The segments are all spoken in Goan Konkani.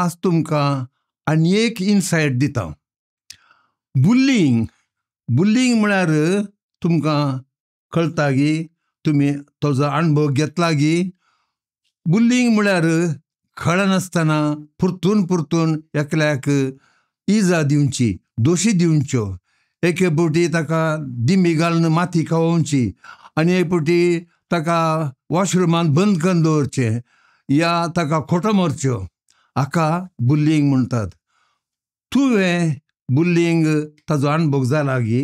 आज तुमकां आनी एक इनसायट दिता. बुलिंग, बुलिंग म्हळ्यार तुमकां कळटा गी, तुमी तो अणभव घेतला गी? बुलिंग म्हळ्यार कळनासतना परतून परतून एकल्याक इजा दिवची, दोशी दिवच्यो. एके फावटी ताका दिमी घालून माती खावोवची आनी एक फावटी ताका वॉशरुमांत बंद करून दवरचें या ताका खोटो मारच्यो, हाका बुलिंग म्हणटात. तुवें बुलिंग ताजो अणभव जाला गी?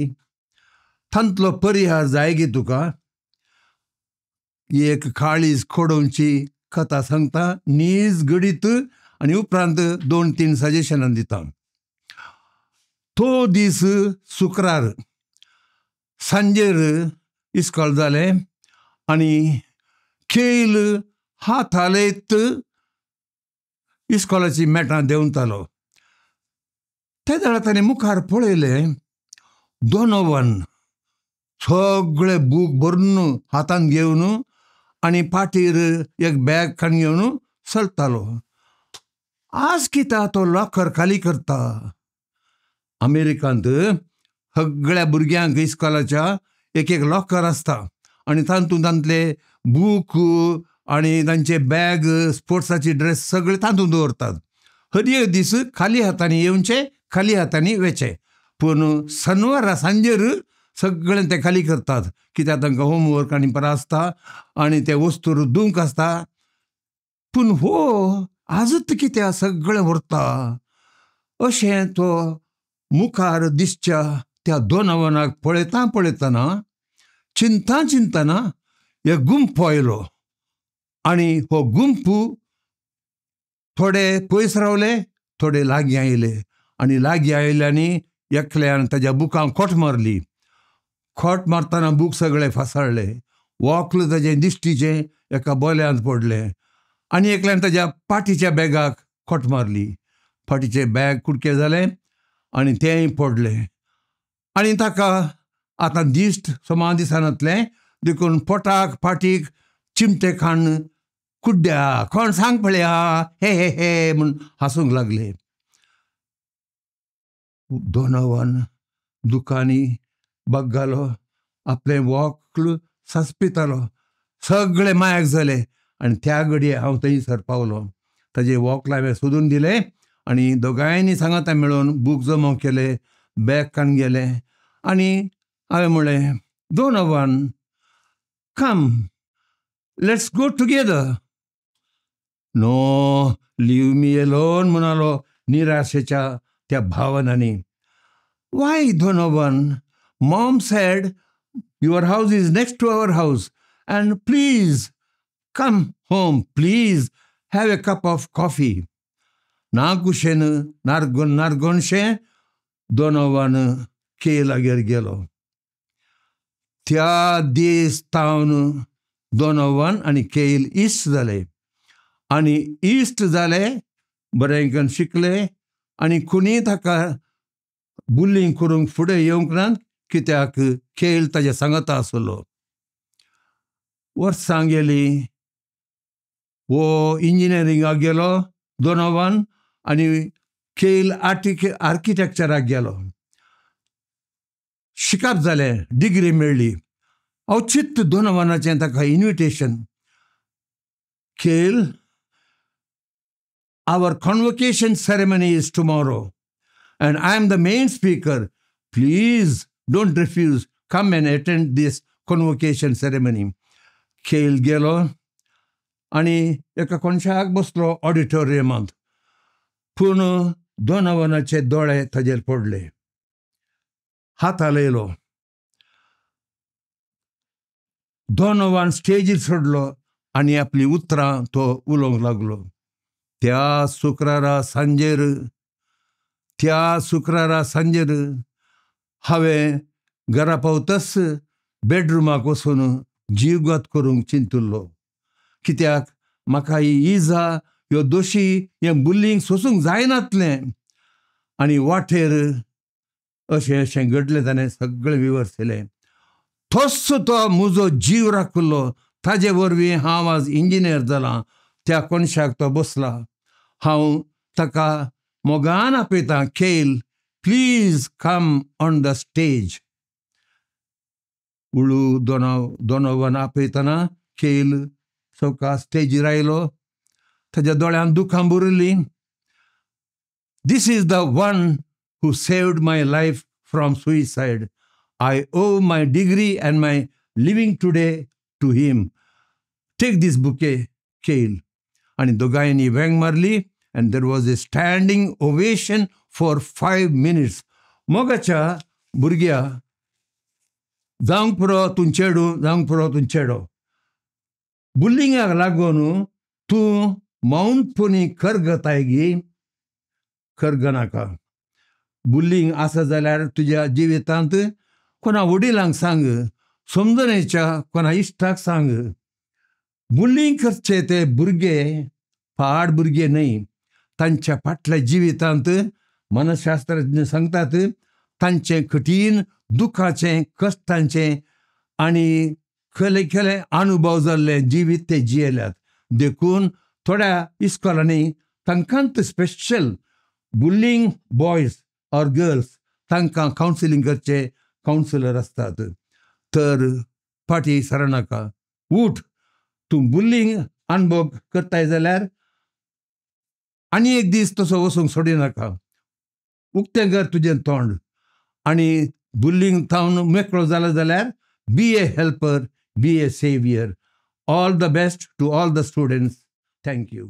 तांतलो परिहार जाय गी तुका? एक काळीज खोडोवची कथा सांगता नीज घडीत आनी उपरांत 2-3 सजेशनां दिता. तो दीस शुक्रार सांजेर इस्कॉल जालें आनी खेळ हात हालयत इस्कॉलाची मेटां देंवतालो. ते वेळार ताणें मुखार पळयलें, डोनोवन सगळे बूक भरून हातांत घेवन आनी पाटीर एक बॅग काडून घेवन चलतालो. आज कित्याक तो लॉकर खाली करता? अमेरिकांत सगळ्या भुरग्यांक इस्कॉलाच्या एक एक लॉकर आसता आनी तातूंत तांतले बूक आनी तांचे बॅग, स्पोर्ट्साची ड्रेस सगळे तातूंत दवरतात. हर एक दीस खाली हातांनी येवचे, खाली हातांनी वेचे. पूण सनवारा सांजेर सगळें ते खाली करतात, कित्याक तांकां होमवर्क आनी परा आसता आनी ते वस्तूर दुवंक आसता. पूण हो आजूच कित्याक सगळें व्हरता अशें तो मुखार दिसच्या त्या डोनोवनाक पळयता पळयतना चिंता चिंतना एक गुंफो आयलो आनी हो गुंफू थोडे पयस रावले, थोडे लागीं आयले आनी लागीं आयले आनी एकल्यान ताज्या बुकांक खोट मारली. खोट मारतना बूक सगळे फासाळ्ळे, वॉकल ताजें दिश्टीचें एका बोल्यांत पडलें आनी एकल्यान ताज्या पाटीच्या बॅगाक खोट मारली. फाटीचें बॅग कुडके जालें आनी तेंय पडलें आनी ताका आतां दिश्ट समा दिसनातलें, देखून पोटाक फाटीक चिमटे खाण कुड्ड्या कोण सांग पळया हे हे हे म्हूण हांसूंक लागले. डोनोवन दुकांनी बग्गालो, आपलें वॉकल सांसपितालो. सगळे मायक जाले आनी त्या घडये हांव थंयसर पावलो. ताजें वॉकल हांवें सोदून दिलें आनी दोगांयनी सांगाता मेळून बूक जमा केले, बॅग काडून गेले आनी हांवें म्हणलें, Donovan, come, let's go together. No, leave me alone म्हणालो निराशेच्या त्या भावनांनी. Why Donovan? Mom said your house is next to our house and please come home, please have a cup of coffee. नाकुशेन नारगोन नारगोनशें डोनोवन केलागेर गेलो. त्या दीस तावन डोनोवन आनी केल इश्ट जाले आनी इश्ट जाले, बरें करून शिकले आनी कोणीय ताका बुलिंग करूंक फुडें येवंक ना, कित्याक खेळ ताज्या सांगाता आसलो. वर्सां गेलीं, हो इंजिनियरिंगाक गेलो डोनोवन आनी खेळ आर्किटेक्चराक गेलो. शिकप जालें, डिग्री मेळ्ळी. अवचित डोनोवनाचें ताका invitation, Cale, our convocation ceremony is tomorrow and I am the main speaker. Please don't refuse, come and attend this convocation ceremony. Cale गेलो आनी एका कोनशाक बसलो ऑडिटोरियमांत. पूण डोनोवनाचे दोळे ताजेर पडले. हात हालयलो. डोनोवन स्टेजीर सोडलो आनी आपली उतरां तो उलोवंक लागलो. त्या शुक्रारा सांजेर, त्या शुक्रारा सांजेर हांवें घरा पावतच बेडरुमाक वचून जीवघात करूंक चिंतुल्लो, कित्याक म्हाका ही इजा, ह्यो दोशी, हें बुलिंग सोसूंक जायनातलें. आनी वाटेर अशें अशें घडलें, ताणें सगळें विवर्सलें. तोच तो म्हजो जीव राखलो, ताजे वरवीं हांव आज इंजिनियर जालां. त्या कोनशाक तो बसला. हांव ताका मोगान आपयता, Kale, please come on the stage. उळू दोनोवन आपयतना केल सवका स्टेजीर आयलो. ताज्या दोळ्यांत दुखां भरिल्लीं. This is the one who saved my life from suicide. I owe my degree and my living today to him. Take this bouquet, Kale. आनी दोगांयनी वेंग मारली and there was a standing ovation for 5 minutes. मोगाच्या भुरग्या, जावंक पुरो तूं चेडूं, जावंक पुरो तूं चेडो. बुलिंगाक लागून तूं मौनपणी करगताय गी, करगनाका. बुलिंग आसा जाल्यार तुज्या जिवितांत कोणा वडिलांक सांग, समजणेच्या कोणा इश्टाक सांग. बुलिंग करचे ते भुरगे पाड भुरगे न्हय. तांच्या फाटल्या जिवितांत मनशास्त्रज्ञ सांगतात तांचें कठीण दुखाचें, कश्टांचें आनी खले खले अनुभव जाल्ले जिवीत ते जियेल्यात. देखून थोड्या इस्कॉलांनी तांकांच special bullying boys or girls तांकां कावन्सिलींग करचे कावन्सिलर आसतात. तर फाटीं सरनाका, उठ. तूं बुलिंग अनुभव करताय जाल्यार आनी एक दीस तसो वचूंक सोडिनाका. उक्तें कर तुजें तोंड आनी बुलिंग थावन मेकळो जालो जाल्यार be a helper, be a saviour. All the best to all the students. Thank you.